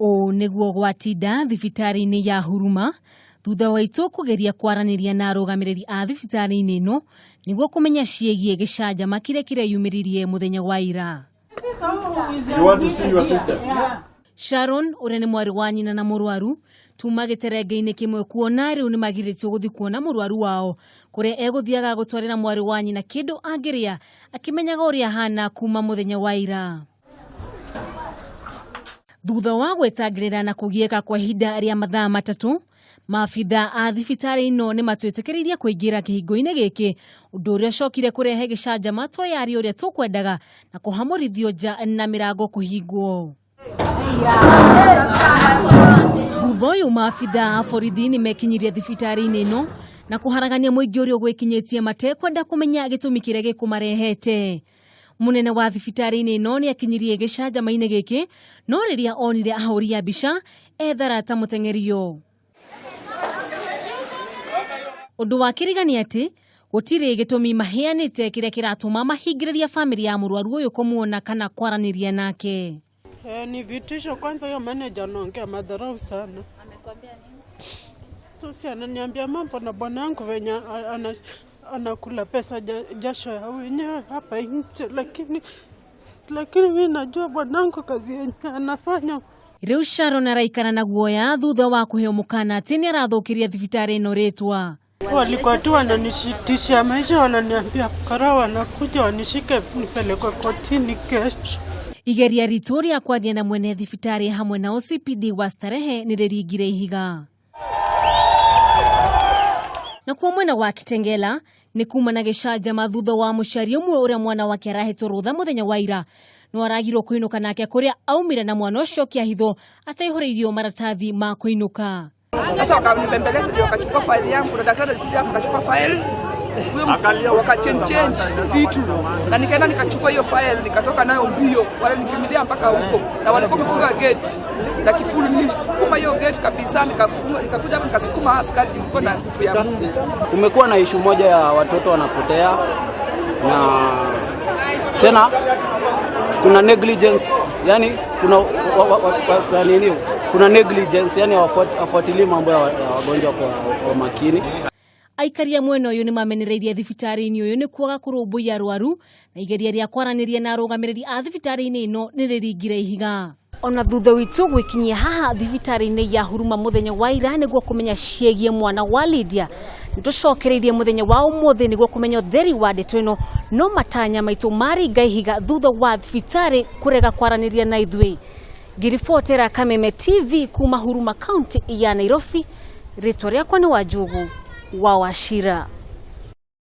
Ũũ nĩguo gwatinda thibitarĩ-inĩ ya Huruma thutha wa itũ kũgeria kwaranĩria na arũgamĩrĩri a thibitarĩ-inĩ ĩno nĩguo kũmenya ciĩgiĩ gĩcanjama kĩrĩa kĩreyumĩririe mũthenya wa ira. You want to see your sister? Sharon ũrĩa nĩ mwarĩ wa nyina na mũrwaru tuma gĩterenge-inĩ kĩmwe kuona rĩu nĩ magirĩtio gũthiĩ kuona mũrwaru wao kũrĩa egũthiaga gũtwarĩra mwarĩ wa nyina kĩndũ angĩrĩa akĩmenyaga ũrĩa ahana kuma mũthenya wa ira. Thutha wa gwetangĩrĩra na kũgiĩka kwa ihinda rĩa mathaa 3, maabitha a thibitarĩ ĩno nĩ matwĩtĩkĩrĩirie kũingĩra kĩhingo-inĩ gĩkĩ, ũndũ ũrĩa ũcokire kũrehe gĩcanjama toyarĩ ũrĩa tũkwendaga na kũhamũrithio nja na mĩrango kũhingwo. Thutha ũyũ maabitha a borithi nĩ mekinyirie thibitarĩ-inĩ ĩno na kũharagania mũingĩ ũrĩa ũgwĩkinyĩtie matekwenda kũmenya gĩtũmi kĩrĩa gĩkũmarehete. Mũnene wa thibitarĩ-inĩ ĩno nĩ akinyirie gĩcanjama-inĩ gĩkĩ no rĩrĩa onire ahũri a mbica ethara ta mũteng'erio. Ũndũ wa kĩriga nĩ atĩ gũtirĩ gĩtũmi maheanĩte kĩrĩa kĩratũma mahingĩrĩria bamĩrĩ ya mũrwaru ũyũ kũmuona kana kwaranĩria nake. Ni vitisho kwanza, hiyo manager anaongea madharau sana. Amekwambia nini? Tusi ananiambia mambo na bwana yangu venye anakula pesa jasho ya wenyewe hapa nje, lakini mi najua bwanangu kazi yenye anafanya. Rĩu Sharon araikara na guoya thutha wa kũheo mũkana atĩ nĩ arathũkĩria thibitarĩ ĩno rĩtwa. Walikuwa tu wananishitishia maisha, wananiambia kara wanakuja wanishike nipelekwe kotini kesho. Igeria ritũ rĩa kwaria na mwene thibitarĩ hamwe na OCPD wa Starehe nĩ rĩringire ihiga. Nakuo mwena wa Kitengela nĩ kuma na gĩcanjama thutha wa mũciari ũmwe ũrĩa mwana wake arahetwo rũtha mũthenya wa ira no aragirwo kũinũka nake kũrĩa aumire na mwana ũcio kĩahitho ataihũrĩirio maratathi ma kũinũka. Sasa wakanibembeleza ndio wakachukua faili yangu na daktari alikuja hapo akachukua faili huyo, wakachange change vitu na nikaenda nikachukua hiyo faili nikatoka nayo mbio, wale nikimbilia mpaka huko na walikuwa wamefunga gate na kifuli, nilisukuma hiyo gate kabisa, nikafunga, nikakuja hapa nikasukuma askari, nilikuwa na nguvu ya Mungu. Kumekuwa na issue moja ya watoto wanapotea na tena kuna negligence, yani kuna nini, kuna negligence, yani hawafuatilii mambo ya wagonjwa kwa makini. Aikari a mwena ũyũ nĩ mamenereirie thibitarĩ-inĩ ũyũ nĩ kwaga kũrũmbũiya arwaru na igeria rĩa kwaranĩria na arũgamĩrĩri a thibitarĩ-inĩ ĩno nĩ rĩringire ihiga. Ona thutha witũ gwĩkinyia haha thibitarĩ-inĩ ya Huruma mũthenya wa ira nĩguo kũmenya ciĩgiĩ mwana wa Lydia, nĩtũcokereirie mũthenya wa ũmũthĩ nĩguo kũmenya ũtheri wa ndeto ĩno, no matanya maitũ maringa ihiga thutha wa thibitarĩ kũrega kwaranĩria na ithuĩ. Ngĩribotera Kameme TV kuma Huruma kaunti ya Nairobi, rĩtwa rĩakwa nĩ Wanjugu wa Wachira.